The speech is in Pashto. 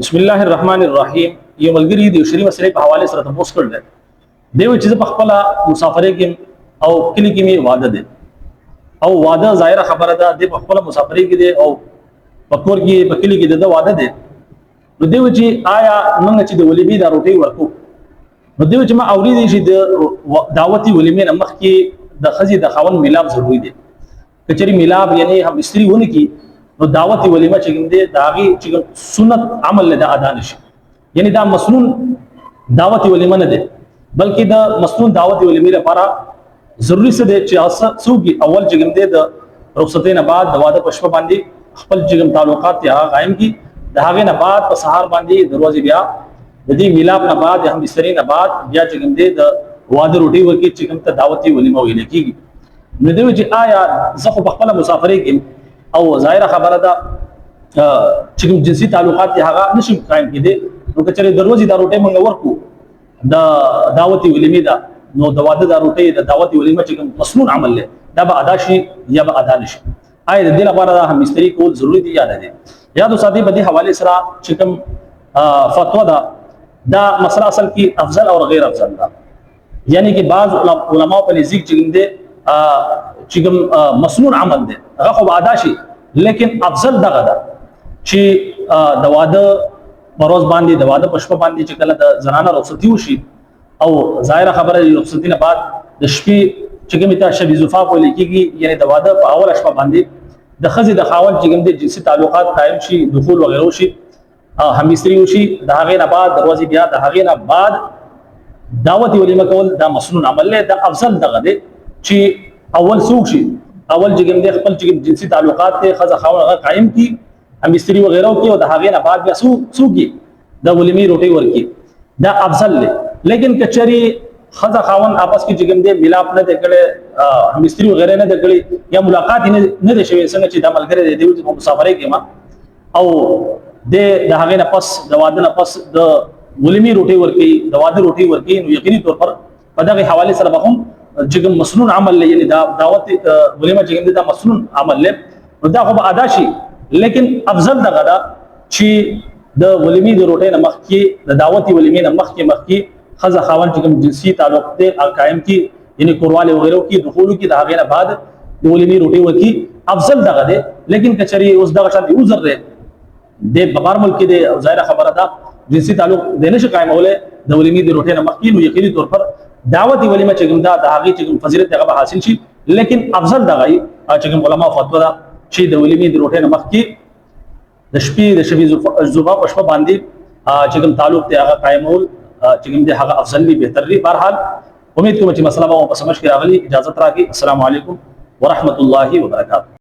بسم الله الرحمن الرحیم. یو ملګری د شری مسلې په حواله سره تاسو کړل دی چې زه په خپل مسافرې کې او کلی کې می واده دی، او واده ظاهره خبره ده، د په خپل مسافرې کې دی او په کور کې په کلی کې د واده دی. نو دی چې آیا موږ چې د ولیمې دا روټي ورکو، نو دی چې ما اورېدی چې د دعوتي ولیمې نه مخکې د ښځې د خاوند ملاپ ضروري دی. که چېرې ملاپ یعنی هم استری ونه کړي نو دعوت ولیمه چې کوم دی د هغې چې کوم سنت عمل له دا ادا نه شي، یعنی دا مسنون دعوت ولیمه نه دی، بلکې د مسنون دعوت ولیمې لپاره ضروري څه دی چې څوک اول چې کوم دی د رخصتۍ نه بعد د واده په شپه باندې خپل چې کوم تعلقات دی هغه قایم کړي، د هغې نه بعد په سهار باندې د ورځې بیا د دې ملاپ نه بعد هم بسترې نه بعد بیا چې کوم دی د واده روټۍ ورکړي چې کوم ته دعوتي ولیمه ویل کېږي. نو دی چې آیا زه خو په خپله مسافرۍ کې او ظاهره خبره ده چې کوم جنسي تعلقات دي هغه نشي قایم کېدی، نو که چېرې د ورځې دا روټۍ موږ ورکړو د دعوتي ولیمې ده، نو د واده دا روټۍ د دعوتي ولیمه چې کوم مسنون عمل دی دا به ادا شي یا به ادا نه شي؟ آیا د دې لپاره دا هم مستری کول ضروري دي یا نه دي؟ یادو ساتي په دې حواله سره چې کوم فتوا ده، دا مسله اصل کې افضل او غیر افضل ده، یعنی کې بعض علماء په نزدیک چې کوم دی چې کوم مسنون عمل دی هغه خو به ادا شي، لیکن افضل دغه ده چې د واده په ورځ باندې د واده په شپه باندې چې کله د زنانه رخصتي وشي، او ظاهره خبره د رخصتي نه بعد د شپې چې کومې ته شبي زفاف ویل کېږي، یعنی د واده په اوله شپه باندې د ښځې د خاوند چې کوم دی جنسي تعلقات قایم شي، دخول وغیره وشي، همبستري وشي، د هغې نه بعد د ورځې بیا د هغې نه بعد دعوت ولیمه کول دا مسنون عمل دی. دا افضل دغه دی چې اول څوک شي، اول چې کوم دی خپل چې کوم جنسي تعلقات دی ښځه خاوند هغه قایم کړي، همبستري وغیره وکړي، او د هغې نه بعد بیا څوک د ولیمې روټۍ ورکړي، دا افضل دی. لیکن که چېرې ښځه خاوند آپس کې چې کوم دی ملاپ نه دی کړی، همبستري وغیره نه دی کړی، یا ملاقات یې نه دی شوی، څنګه چې دا ملګری دی دی په مسافرۍ کې ما او د هغې نه پس د واده نه پس د ولیمې روټۍ ورکوي، د واده روټۍ ورکوي، نو یقیني طور پر په دغې حوالې سره به هم چې کوم مسنون عمل دی، یعنی دا دعوت ولیمه چې کوم دی دا مسنون عمل دی، نو دا خو به ادا شي. لیکن افضل دغه ده چې د ولیمې د روټۍ نه مخکې د دعوتي ولیمې نه مخکې مخکې ښځه خاوند چې کوم جنسي تعلق دی هغه قایم کړي، یعنی کوروالی وغیره وکړي، دخول وکړي، د هغې نه بعد د ولیمې روټۍ ورکړي، افضل دغه دی. لیکن که چېرې اوس دغه شان عذر دی، د بهر ملک کې دی او ظاهره خبره ده جنسي تعلق دی نشي قایمولی د ولیمې د روټۍ نه مخکې، نو یقیني طور پر دعوت ولیمه چې کوم ده د هغې چې کوم فضیلت هغه به حاصل شي. لیکن افضل دغه وي چې کوم علما فتوا ده چې د ولیمې د روټۍ نه مخکې د شپې د شپې زفاف په شپه باندې چې کوم تعلق دی هغه قایمول چې کوم دی هغه افضل دی، بهتر دی. بهرحال امید کوم چې مسله به مو په سمجھ کې راغلي. اجازت راکړي. السلام علیکم ورحمت الله وبرکاته.